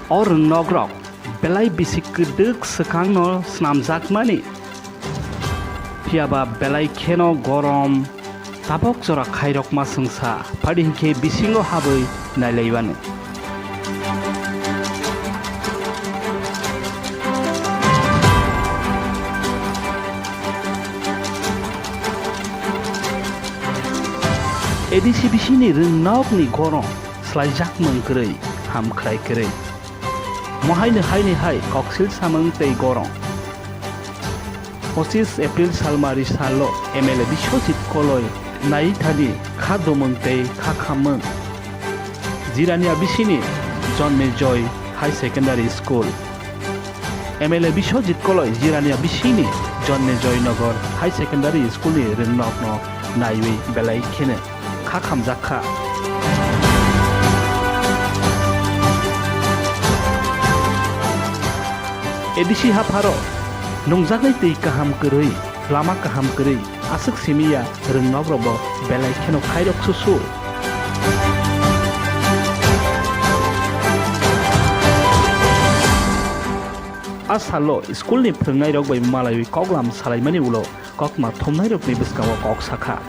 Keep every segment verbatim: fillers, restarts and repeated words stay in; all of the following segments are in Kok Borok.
O rwngnokrok belai bisi kwdwk swkangno snamjakmani, phiyaba belai kheno gorom tabok jora khairokma swngsa, phadi hinkhe bisingo habwi nailaibani. A D C bisini rwngnokni gorom swlaijakmung kwrwi, hamkhrai kwrwi. Mohaino haini hai koksil samung tei gorom. Pochis April salmari salo M L A Biswajit Koloi nai thani kha dumung tei kha khammung. Jirania bisini Jonmejoy High Secondary School. M L A Biswajit Koloi Jirania bisini Jonmejoy Nagar High Secondary School ni rwngnokno naiwi belai kheno kha khamjak kha. A D C hapharo nungjaknai twi kaham kwrwi, lama kaham kwrwi, aswk simi ya rwngnokrokbo belai kheno khairok susu. A salo school ni phwrwngnairok bai malaiwi koklam salaimani ulo kokma thumnairokni bwskango kok sakha.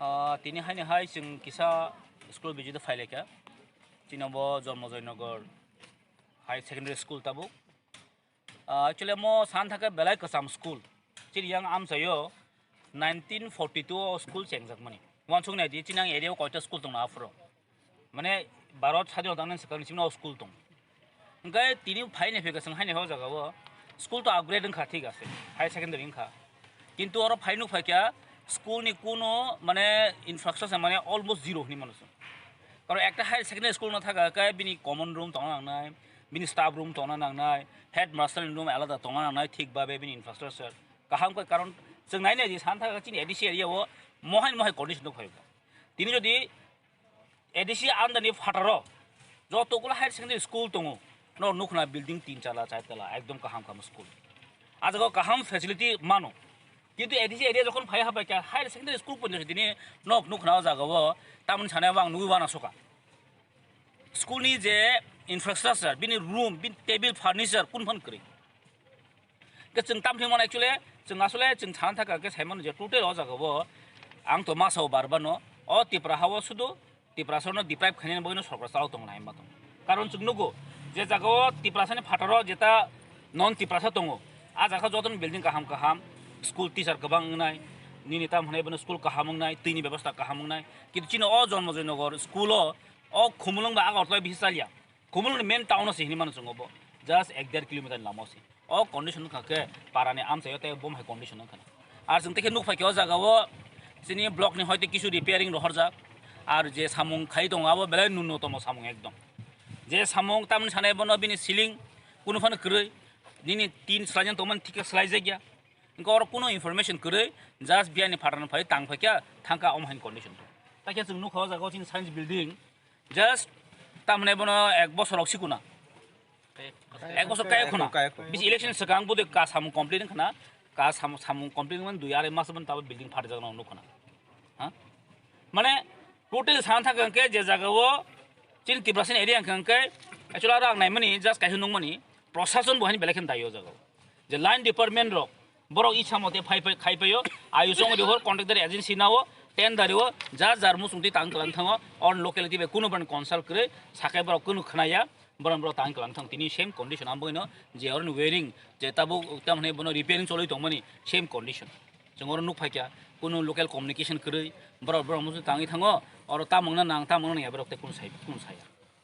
Ah, tini haini hai chwng kisa school visit o phailaikha. Chini bo Jonmojoy Nagar High Secondary School tabuk. Ah, actually, mo san thake belai kwcham school. Chini yang amchaio nineteen forty-two o school chengjak mani. Wansuk nai di, chini ang area o koita school tong na aphuru. Mane, Bharat sadin tang nang swkang ni chini o school tong. Hingke tini phai nai phai kwchwng hai nai o jaga o school to upgrade wngkha, thik ase, higher secondary wngkha. Kintu oro phai nuk phai kha school ni kuno mane infrastructure mane almost zero hinui mano chwng. Karon ekta higher secondary school no thaka khe bini common room tongna nangnai, bini staff room tongna nangnai, headmaster ni room alada tongna nangnai, thik babe bini infrastructure kaham khe, karon chwng nai nai di san thaka chini A D C area o mohai mohai condition no phai. Tini jodi A D C under ni phataro joto gulo higher secondary school tongo, no nukna building tin tala, char tala, ekdom kaham kaham school. A jaga o kaham facility mano. Kintu A D C area jokhon phai habai kha higher secondary school ponjo tini nok nukna o jaga o tamni sanai ang nugui wana soka. School ni je infrastructure, bini room, bini table, furniture, kun phan kwrwi. Ke chwng tam thwimano actually, chwng asole chwng sana thaka ke saimano je total o jaga o ang to masa o bar bano, o Tipra ha o sudu Tiprasa no deprive khainani bagwi no sorkar chao tongo nai ma tongo. Karon chwng nugo je jaga o Tiprasa ni phataro jeta non Tiprasa tongo, a jaga joto ni building kaham kaham, school teacher kwbang wngnai, nini tam hwnai bono school kaham wngnai, twi ni bebostha kaham wngnai, kintu chini o Jonmojoy Nagar school o, o Khumulwng bai Agartala bisi chalia. Khumulwng ni main town o se hinui mano chwng obo, just ek der kilometer ni lama o se. O condition wngkha khe para ni amchai o tei bo hai condition wngkha na. Ar chwng tei khe nuk phai khe o jaga o chini block ni hoite kisu repairing rohorjak. Ar je samung khai tongo abo belai nunnotomo samung ekdom. Je samung tamni sanai bono bini ceiling kunu phano kwrwi, nini tin swlaijaknai tongmani thik khe swlaijakya. Wngkha oro kunu information kwrwi, just biyani phataro phai tang phai khe thangkha omo hai condition. Takhe chwng nukha o jaga o chini science building, just tamni bono ek bosor rok sikuna. Ek bosor kaya khuna. Kaya khuna. Bisi election swkang budi ka samung complete wngkhana. Ka samung, samung complete wngmani dui arai mas wngmani tabo building phatijak nang nukkhana. Ha? Mane total sana thangkha hwnkhe je jaga o chini Tiprasani area hwnkha hwnkhe actually aro ang naimani just kaisa nukmani prosason bo haini belai kheno daio o jaga o. Je line department rok borok isa mote phai phai khai phaio, ayuchong rihor contractor agency nao tender rio, jar jar muchungtwi tang kwlang thango, or locality bai kunu ban consult kwrwi sakai borok kunu khnaya, borok borok tang kwlang thang tini same condition. Ang bagwino je oroni wiring je tabuk tamhwnwi bono repairing choli tongmani same condition. Chwng oro nuk phaikha kunu local communication kwrwi, borok borok muchung tangwi thango, oro tamungna nang tamungna nangya borok tei kunu sai kunu saya.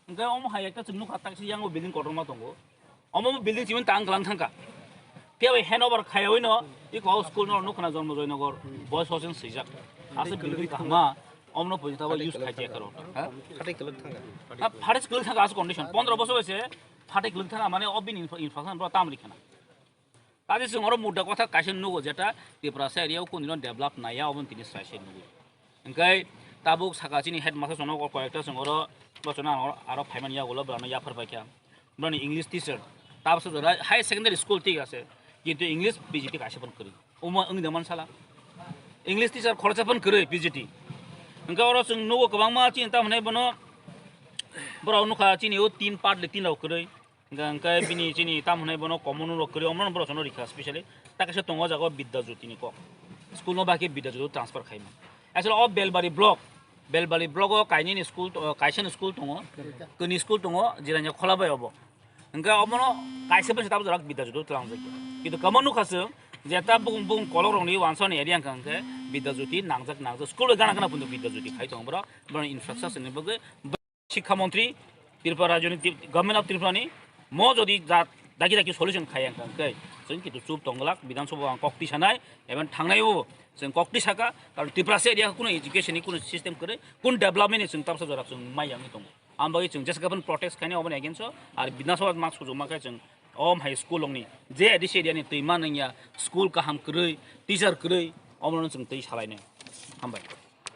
Hingke omo hai ekta chwng nukha, taksa yang o building kotorma tongo. Omo building chimani tang kwlang thangkha. Phiya bai handover khaiwi no, iko school no nukha na Jonmojoy Nagar, boys hostel swijak. Asa building kahama, omo no pojita bai use khai karo. Ha? Phatai kwlwk thangkha. Ha, phatai kwlwk thangkha asa condition. Pondro bosor bai se phatai kwlwk thangkha, mane o bini infra-, infrastructure bro tam rikhana. Kaje chwng oro mudda kotha kaisa nugo, jeta Tiprasa area o kunu develop naiya, obo tini srai srai nugo. Hingke tabuk saka chini headmaster chwngno koi ekta chwng oro, bo chwngno aro, aro phaimani yagulo borokno yaphar paikha. Borokni English teacher, tabuk high secondary school thik ase. Kintu English P G T kaisa phano kwrwi. Omo wngwi da mansala. English teacher khoroksa phano kwrwi P G T. Hwnkhe oro chwng nugo kwbangma chini tamo hwnwi bono borok nukha chini o tin part le tin rok kwrwi. Hwnkhe, hwnkhe bini chini tamo hwnwi bono common rok kwrwi omo borok sono rikha specially. Ta kaisa tongo o jaga o Bidya Jyoti ni kok. School no bahai khe Bidya Jyoti transfer khaima. Actually o Belbari block, Belbari block o kainwi ni school to-, kaisa ni school tongo. Kwnwi school tongo, Jirania Kholabai obo. Hwnkhe omono kaisa bai se tabuk jora Bidya Jyoti twlangjak ya. Kintu kwbangma nukha chwng je ta bukung bukung kolok rokni wansokni area wngkha hwnkhe Bidya Jyoti nangjak nangjak school bai gana gana phundu Bidya Jyoti khai tongo borok. Borokni infrastructure ni bagwi Sikha Montri Tripura Rajyoni Tri-, Government of Tripura ni mo jodi ja-, daki daki solution khai wngkha hwnkhe chwng kintu chup tongglak Bidhan Sabha ang kok twi sanai even thangnai o chwng kok twi saka karon Tripura se area kuno education ni kuno system kwrwi kun development ni chwng tabsa jora chwng mai yang tongo. Ang bagwi chwng jesa gaban protest khainai oboni against o, ar Bidhan Sabha mak sujuma khe chwng om hai school ongni je A D C area ni twima nangya school kaham kwrwi, teacher kwrwi, omono chwng twi salainai. Hambai.